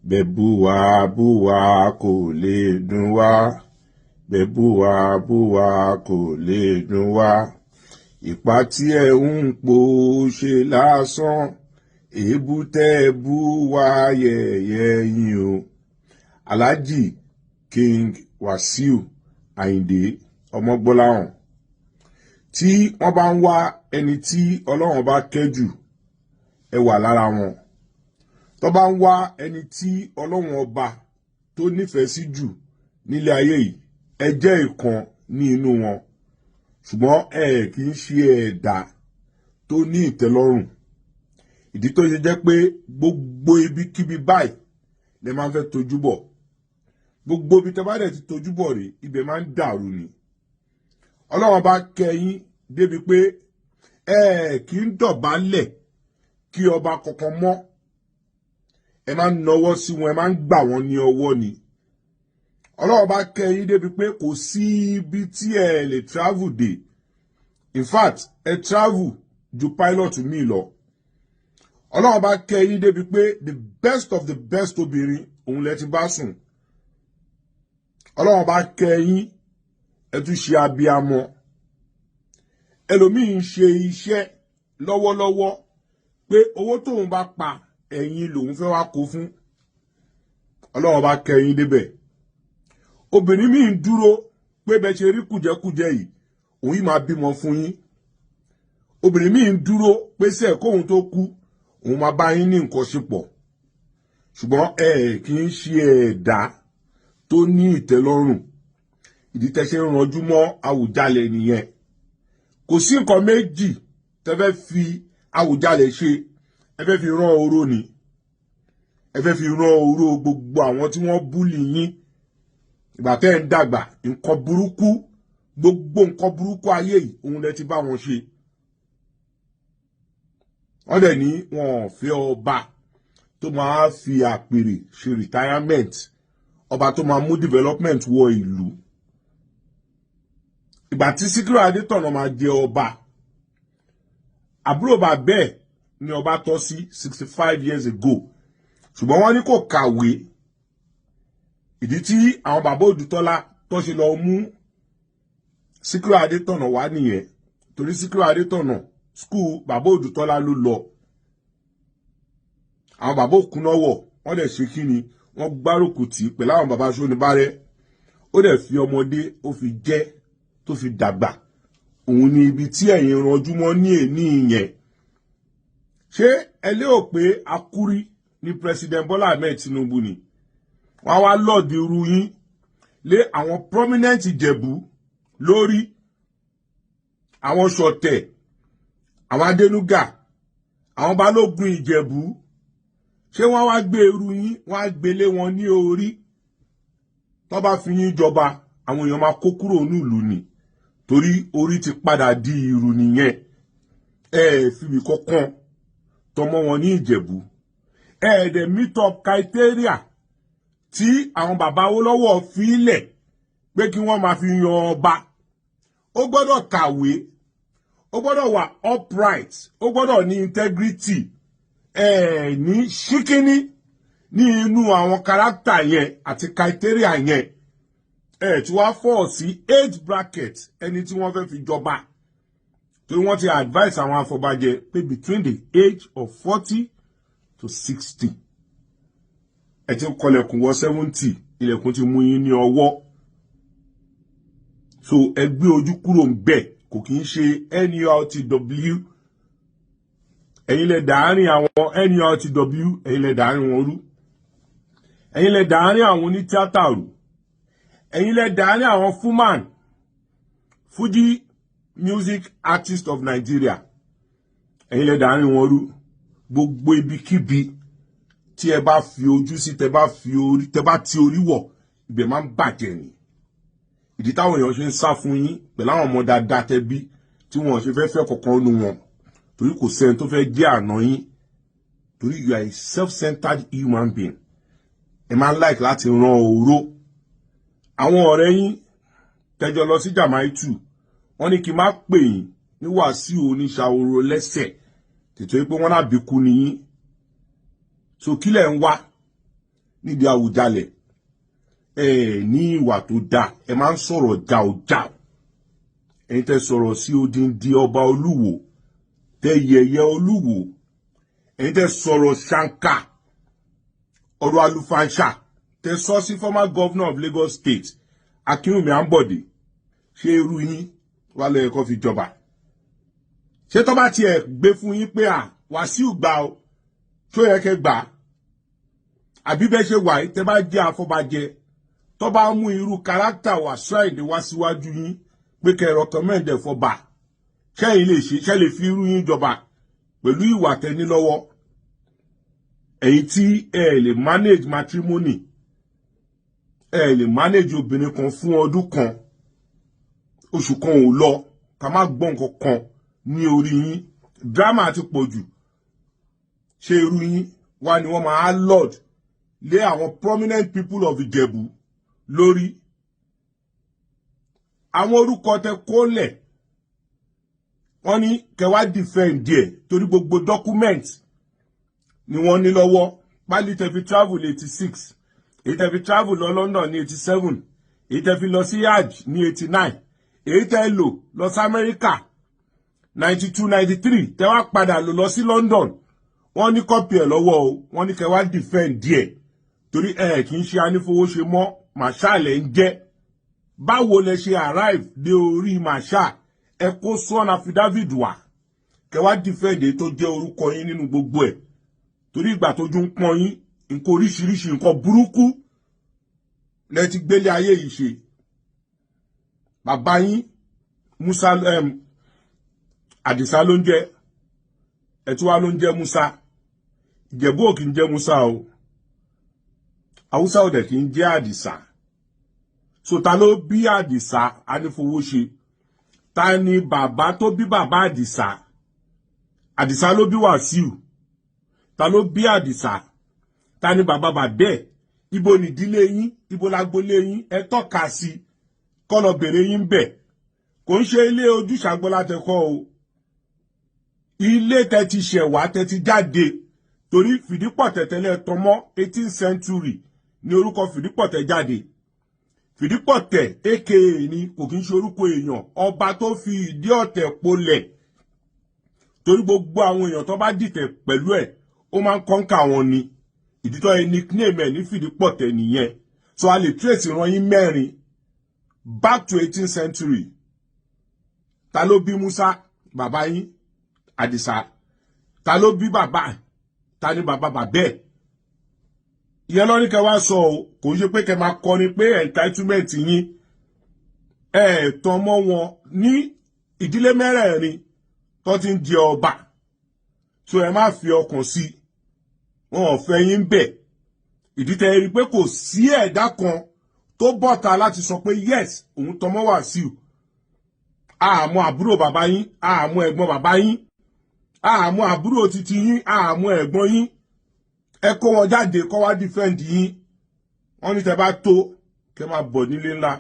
Bẹ́ẹ̀ bú wa bú wa, kò lè dùn wá. Bẹ́ẹ̀ bú wa bú wa, kò lè dùn wá. Ìpà tí ẹ ń po ṣe lásán, èébú tẹ́ ẹ bú wa, yẹ̀yẹ́ yín o. Alhaji King Wasiu Ayinde Ọmọgbọ́láhàn, tí wọ́n bá ń wá ẹni tí Ọlọ́run bá kẹ́ jù, ẹ wà lára wọn. Tó bá ń wá ẹni tí Ọlọ́run Ọba tó nífẹ̀ẹ́ sí jù nílé ayé yìí, ẹ jẹ́ ìkan ní inú wọn. Ṣùgbọ́n ẹ kì í ṣe ẹ̀dá tó ní ìtẹ́lọ́rùn. Ìdí tó ṣe jẹ́ pé gbogbo ibikíbi báyìí lẹ máa ń fẹ́ tojú bọ̀, gbogbo ibi tẹ́ bá dẹ̀ ti tojú bọ̀ rèé, ibẹ̀ máa ń dàrú ni. Ọlọ́run bá kẹ́ yín débi pé ẹ kì í dọ̀bálẹ̀ kí ọba kankan mọ́. Ẹ máa ń nawọ́ sí wọn, ẹ máa ń gbà wọ́n ní ọwọ́ ni. Ọlọ́run bá kẹ́ yín débi pé kò sí ibi tí ẹ lè travel dé. In fact, ẹ travel ju pilot mi lọ. Ọlọ́run bá kẹ́ yín débi pé the best of the best obìnrin òun lẹ ti bá sùn. Ọlọ́run bá kẹ́ yín, ẹ tún ṣe abiyamọ. Ẹlòmíín ń ṣe iṣẹ́ lọ́wọ́lọ́wọ́ pé owó tóun bá pa, ẹ̀yin lòun fẹ́ wá kó fún. Ọlọ́run bá kẹ́ yín débẹ̀. Obìnrin míì ń dúró pé bẹ́ẹ̀ ṣe rí kùjẹ́kùjẹ́ yìí, òun yìí máa bímọ fún yín. Obìnrin míì ń dúró pé sẹ́ẹ̀ kóun tó kú, òun máa bá yín ní nǹkan ṣe pọ̀. Ṣùgbọ́n ẹ kì í ṣe ẹ̀dá tó ní ìtẹ́lọ́rùn. Ìdí tẹ́ ṣe ń ranjú mọ́ Àwùjalẹ̀ nìyẹn. Kò sí nǹkan méjì tẹ́ fẹ́ fi Àwùjalẹ̀ ṣe. Ẹ fẹ́ fi rán oró ni. Ẹ fẹ́ fi rán oró gbogbo àwọn tí wọ́n bully yín ìgbà tẹ́ ń dàgbà. Nǹkan burúkú, gbogbo nǹkan burúkú ayé yìí, òun lẹ ti bá wọn ṣe. Wọ́n dẹ̀ ní wọn ò fẹ́ ọba tó máa fi àpèrè ṣe retirement, ọba tó máa mú development wọ ìlú. Ìgbà tí Síkírù Adétọ̀nà máa jẹ ọba, àbúrò bàbá ẹ̀ ní ọba tọ́ sí 65 years ago, ṣùgbọ́n wọ́n ní kò kàwé. Ìdí tí àwọn bàbá Òdùtọ́lá tó ṣe lọ mú Síkírù Adétọ̀nà wá nìyẹn, torí Síkírù Adétọ̀nà, school bàbá Òdùtọ́lá ló lọ. Àwọn bàbá Òkúnáwọ̀, wọ́n dẹ̀ ṣe kí ni, wọ́n gbárùkù tì pẹ̀lú àwọn bàbá Ṣónibárẹ́. Ó dẹ̀ fi ọmọdé, ó fi jẹ́ tó fi dàgbà. Òun ni ibi tí ẹ̀yin ranjú mọ́ ní èní yẹn. Ṣé ẹ lérò pé akúrí ni President Bola Ahmed Tinubu ni? Wọ́n wá lọ́ọ̀dì irú yín lé àwọn prominent Ìjẹ̀bú lórí, àwọn Ṣọ̀tẹ̀, àwọn Adénúgà, àwọn Balógun Ìjẹ̀bú. Ṣé wọ́n wá gbé irú yín, wọ́n á gbélé wọn ní orí? Tó bá fi yín jọba, àwọn èèyàn máa kó kúrò nílùú ni, torí orí ti padà di irú nìyẹn. Ẹ ẹ fìbí kankan tọmọ wọn ní Ìjẹ̀bú. Ẹ ẹ dẹ̀ meet up criteria tí àwọn bàbá Awólọ́wọ̀ fílẹ̀ pé kí wọ́n máa fi yan ọba. Ó gbọ́dọ̀ kàwé, ó gbọ́dọ̀ wà upright, ó gbọ́dọ̀ ní integrity. Ẹ ní ṣíkíní ní inú àwọn character yẹn àti criteria yẹn. Ẹ tí wàá fall sí age bracket ẹni tí wọ́n fẹ́ fi jọba, torí wọ́n ti advice àwọn afọbajẹ pé between the age of 40 to 60. Ẹ ti ń kọlẹ̀kùn wọ 70, ilẹ̀kùn ti mú yín ní ọwọ́. So ẹ gbé ojú kúrò ń bẹ̀. Kò kì í ṣe NURTW. Ẹ̀yin lẹ dàárín àwọn NURTW, ẹ̀yin lẹ dàárín wọn rú, ẹ̀yin lẹ dàárín àwọn onítíátà rú, ẹ̀yin lẹ dàárín àwọn Fuman, Fuji Music Artist of Nigeria, ẹ̀yin lẹ dàárín wọn rú. Gbogbo ibikíbi tí ẹ bá fi ojú sí, tẹ bá fi orí, tẹ bá ti orí wọ̀, ibẹ̀ máa ń bàjẹ́ ni. Ìdí táwọn èèyàn ṣe ń sá fún yín pẹ̀lú àwọn ọmọ dáadáa tẹ bí, tí wọ́n ṣe fẹ́ fẹ́ kọ̀ọ̀kan nu wọn, torí kò sẹ́ni tó fẹ́ jẹ́ àná yín, torí you are a self-centered human being. Ẹ máa ń like láti ran òró. Àwọn ọ̀rẹ́ yín tẹjọ lọ sí Jamaitu, wọ́n ní kí n má pè yín ní Wàsíù oníṣàwòrò lẹ́sẹ̀ tètè pé wọ́n náà bí kú ni yín. So kílẹ̀ ń wá? Nídìí Àwùjalẹ̀, ẹ ní ìwà tó dáa, ẹ máa ń sọ̀rọ̀ jàùjàù. Ẹ̀yin tẹ́ sọ̀rọ̀ sí odindi ọba Olúwo, tẹ́ yẹ̀yẹ́ Olúwo, ẹ̀yin tẹ́ sọ̀rọ̀ ṣàǹkà, ọ̀rọ̀ àlùfàǹṣà tẹ́ sọ sí former governor of Lagos State, Akínwùmí Àǹbọ̀dé, ṣé irú yín wà lẹ́yìn kó fi jọba? Ṣé tó bá tiẹ̀ gbé fún yín pé à Wàsíù gbà ó, tó yẹ kẹ́ gbà á? Àbí bẹ́ẹ̀ ṣe wà yìí, tẹ́ bá jẹ́ àfọbàjẹ́, tó bá mú irú character Wàsíù Àyìndé wá síwájú yín pé kẹ́ recommend ẹ̀ fọba, ṣẹ́yìn lè ṣe? Ṣẹ́ lè fi irú yín jọba pẹ̀lú ìwà tẹ́ní lọ́wọ́? Ẹ̀yin tí ẹ lè manage matrimony, ẹ lè manage obìnrin kan fún ọdún kan, oṣù kan ò lọ, ká má gbọ́ nǹkan kan ní orí yín, drama ti pọ̀ jù. Ṣé irú yín wá ni wọ́n máa lord lé àwọn prominent people of Ìjẹ̀bú lórí? Àwọn orúkọ tẹ kólẹ̀, wọ́n ní kẹwàá defend ẹ̀ torí gbogbo document ni wọ́n ní lọ́wọ́. Pálí tẹ fi travel 86, èyí tẹ fi travel lọ London ní 87, èyí tẹ fi lọ sí Hajj ní 89, èyí tẹ lò lọ sí Amẹ́ríkà 92, 93, tẹ wá padà lò lọ sí London, wọ́n ní copy ẹ̀ lọ́wọ́ o. Wọ́n ní kẹwàá defend díẹ̀ torí ẹ kì í ṣe anífowóṣe mọ́, Marshal ẹ̀ ń jẹ́. Báwo lẹ ṣe arrive dé orí Marshal? Ẹ kó sworn affidavit wá, kẹwàá defend èyí tó jẹ́ orúkọ yín nínú gbogbo ẹ̀, torí ìgbà tójú ń pọ́n yín, nǹkan oríṣiríṣi, nǹkan burúkú lẹ ti gbélé ayé yìí ṣe. Bàbá yín Musa Àdìsá ló ń jẹ́, ẹ̀túwá ló ń jẹ́ Musa. Ìjẹ̀bú ò kì í jẹ́ Musa o, Haúsá ò dẹ̀ kì í jẹ́ Àdìsá. So ta ló bí Àdìsá Anífowóṣe? Ta ni bàbá tó bí bàbá Àdìsá? Àdìsá ló bí Wàsíù. Ta ló bí Àdìsá? Ta ni bàbá bàbẹ́ ẹ̀? Ibo nìdílé yín? Ibo lágbolé yín? Ẹ tọ́ka sí kọ́ lọ bèrè yín bẹ̀. Kò ń ṣe ilé ojúṣàgbọ́lá tẹkọ́ o, ilé tẹ ti ṣẹ̀wá, tẹ ti jáde, torí Fìdípọ̀tẹ̀ tẹ́lẹ̀ tọmọ́, 18th century ní orúkọ Fìdípọ̀tẹ̀ jáde. Fìdípọ̀tẹ̀ aka ni, kò kí ń ṣe orúkọ èèyàn. Ọba tó fi ìdí ọ̀tẹ̀ polẹ̀, torí gbogbo àwọn èèyàn tó bá dìtẹ̀ pẹ̀lú ẹ̀, ó máa ń conquer wọn ni. Ìdí tó yẹ nickname ẹ̀ ní Fìdípọ̀tẹ̀ nìyẹn. So a lè trace ìran yín mẹ́rin back to 18th century. Ta ló bí Musa? Bàbá yín Àdìsá. Ta ló bí bàbá? Ta ni bàbá bàbẹ́ ẹ̀? Ìyẹn lọ ní kẹ́ wá sọ o. Kò ń ṣe pé kẹ́ máa kọrin pé entitlement yín ẹ tàn mọ́ wọn ní ìdílé mẹ́rẹ̀ẹ̀rin tó ti ń jẹ ọba. So ẹ má fi ọkàn sí, wọn ò fẹ́ yín bẹ̀. Ìdí tẹ́ rí pé kò sí ẹ̀dá kan tó bọ́ta láti sọ pé yes, òun tọmọ Wàsíù. Àmọ́ àbúrò bàbá yín, àmọ́ ẹ̀gbọ́n bàbá yín, àmọ́ àbúrò titi yín, àmọ́ ẹ̀gbọ́n yín. Ẹ kó wọn jáde kó wá defend yín. Wọ́n ní tẹ́ bá tó kẹ́ máa bọ̀ nílé ńlá.